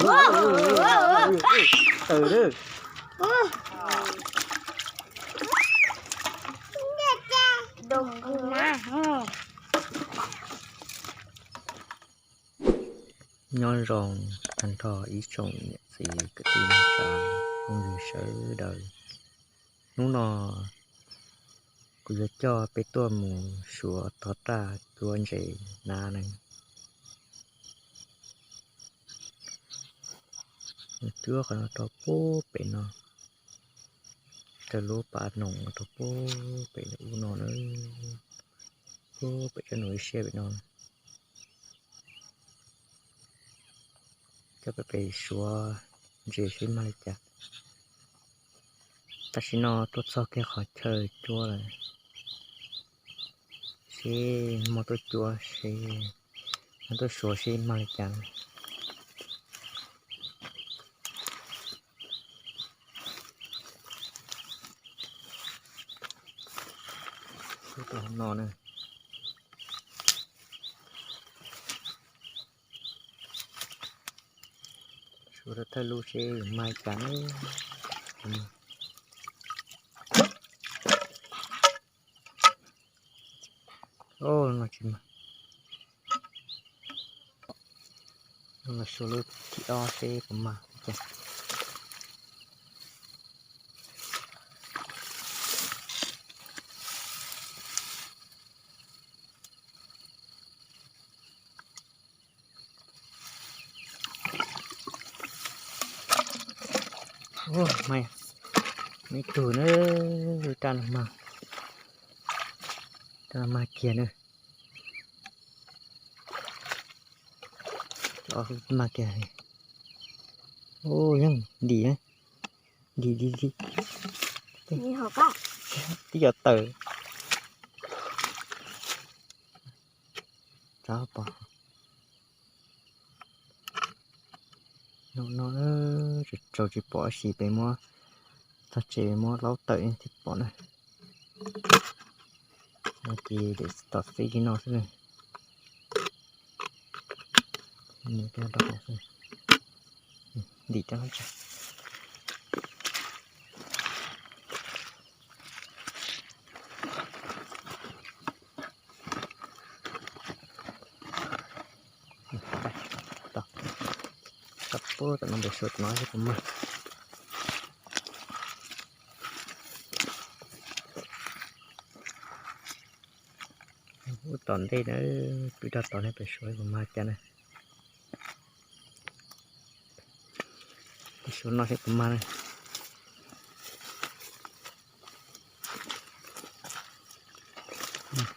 Tawm lawm. Nyob zoo tag nrho ib tsoom niam txiv kwv tij neej tsa phooj ywg sawv daws. Hnub no kuv yuav coj peb tuaj mus suav tog raj cuab ntses na ne. Mus cuab qhov no rau pub pem no, raws lub pas noog rau pub pem ub no na, pub pem tsob nus ib siab pem no. Coj pem pem suav ntses seb mag li cas. Tam sim no tuaj txog kiag qhov chaw cuab lawm, seb muab tuaj cuab seb, muab tuaj suav seb mag li cas. Suav tau no na. Suav rau thawj lub seb mag li cas na. Os, no tsis mag. Los suav lub thib ob seb puas mag. Ua, mag, ib tug na, raj no mag, raj no mag kiag na. Mag kiag. Ua, yeej ntim na, ntim ntim ntim. Twb yog tawm. Tsov pom. Hnub no tsaus tsis pom, tab sis peb muab txog tsev muab laub tawm thiaj pom na. No ces tom xib li no xwb na. Ntim rau tsa. Tau, tau pub tom no npem suav tom no seb puas mag. Ub tom ntej na, pib rau tom no pem suav puas mag cas na. Pem suav no seb puas mag na.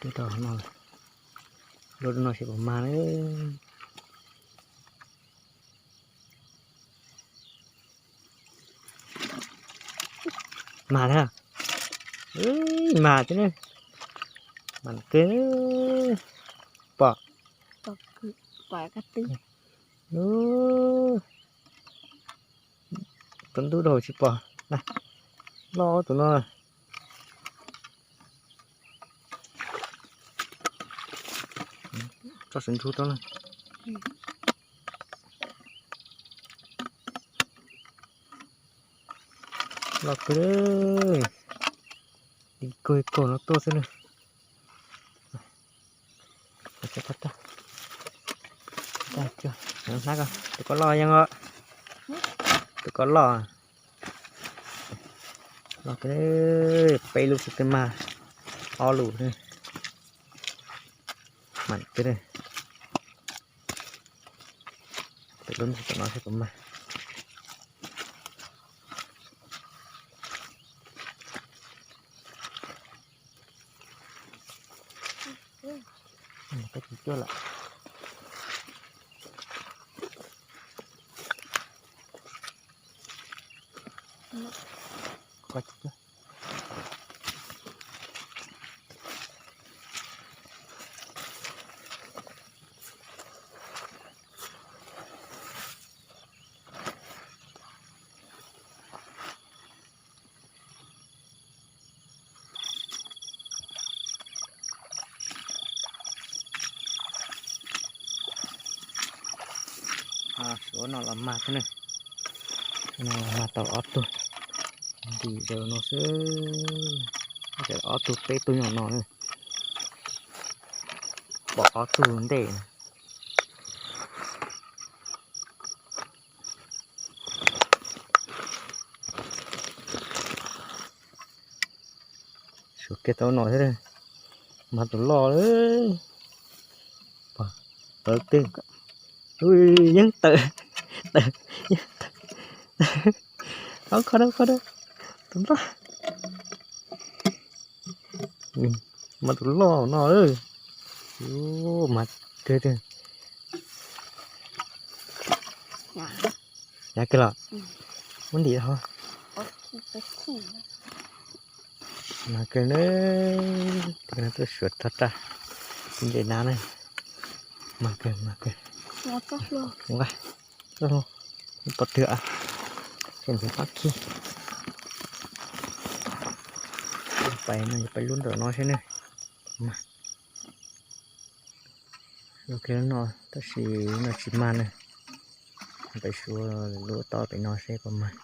Twb rau no, lub no seb puas mag na. Mag na. Mag thiab ne. Mag kawg. Pom. Tus ntub dhau tsis pom. Loj tus no. Tso sawv ntsug tau na. Loj kawg, li kawg kaug no tuaj xwb na. Tus ko loj yeej os, tus ko loj. Loj kawg, peb lub xwb twb mag ob lub. Mam kawg, peb lub tom no seb puas mag. Koj tsis cuab lawm. Koj tsis cuab. Suav no los mag thiab ne. No los mag tau ob tug, ntim zaws no xwb, ob tug peb tug nyob no na. Pom ob tug ntej. Suav kiag tau no thiab, mag tus loj. Pom tawv tej, yeej tawm, tawm, yeej tawm. Ob, kho dawb, kho dawb, tus loj, mag tus loj no. Mag kawg tiag. Hnyav kawg los, muab ntim ho. Mag kawg na, tuaj Suav tog raj ntses na na. Mag kawg, mag kawg. Nqa, pov twg, tseem ntxim pab khib. Pais no, pais lub ntawm no seb ne. Mag ua kiag lub no tab sis no tsis mag na. Pais Suav lub tod pem no seb puas mag.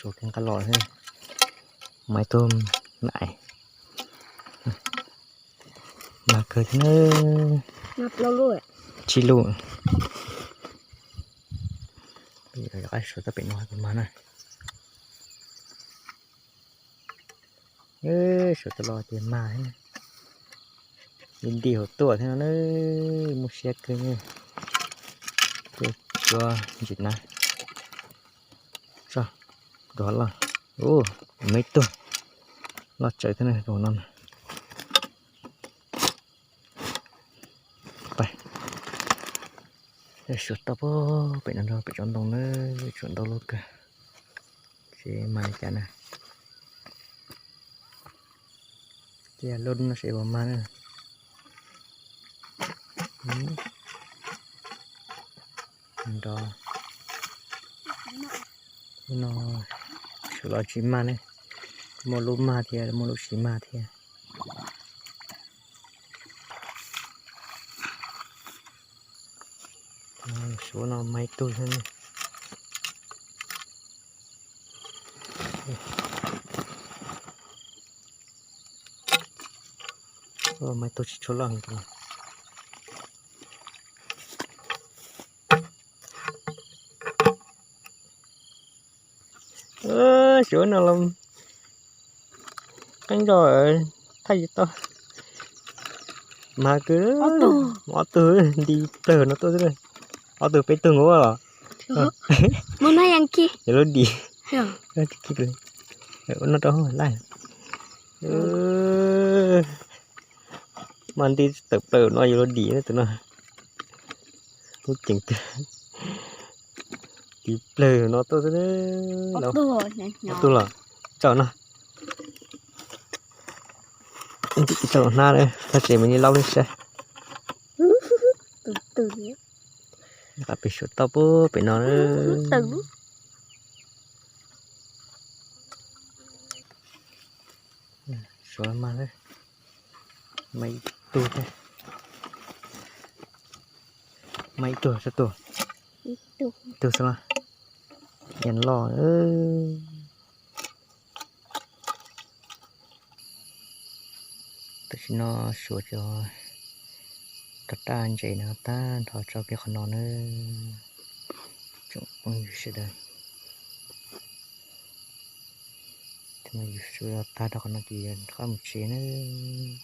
Suav kiag nqa los, mag ib tug nais. Mag kawg thiab na. Tsib lub. Suav tau pem no mag na. Suav tau los tias mag thiab. Nti nti hauv tuaj thiab no na, muaj siab kawg ne. Tuaj cuab ntsis na. Tso, dua loj. Ub, muaj ib tug loj tsawv thiab na, tus no na. Pais, Suav tau pem no nrog pem tsob ntoo na, tsuas ntau lub kawg. Seb mag li cas na. Tiag, lub no seb puas mag na. Nrov. Lub no Suav los tsis mag ne, muaj lub mag thiab muaj lub tsis mag thiab. Suav no mag ib tug thiab ne. Mag ib tug tsis tshua loj heev. Suav no los qeeb zog, thaij tsis tau. Mag kawg, ob tug nti plawg no tuaj xwb. Ob tug peb tug nkaus los. Yog lub dim. Ua no rau hauv laj. Mas nti tawm plaws no yuav luag dim tus no. Lub ceev kawg. Tiv plawg no tuaj xwb. Ob tug los tsaum no. Tsaum hnab, thaj tsev me ni laub li saib. Qab pem Suav tau pem no. Suav mas, mas ib tug thiab. Mas ib tug, ib tug xwb los. Yeej loj. Tam sim no Suav cov raj ntses no tag nrho tso kiag qhov no nawb. Tsoom phooj ywg sawv daws, yus tsuas tag rau qhov no ces rov qab mus tsev nawb.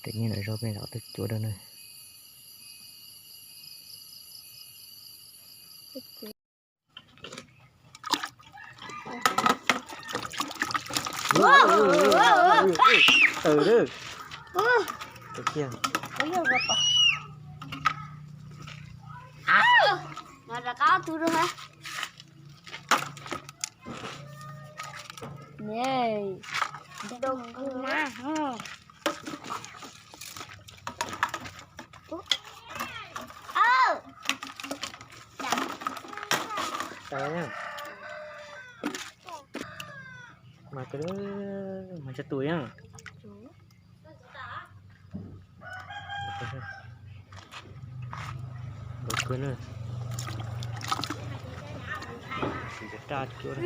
Tes nyiaj lawm zog peb rov qab tuaj cuab dua nawb. Tau yog mas, mas tsa tus yog. Nkaus kawg na. Raj cuab,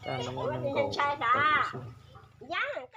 raj no muaj nees nkaum tawm xwb.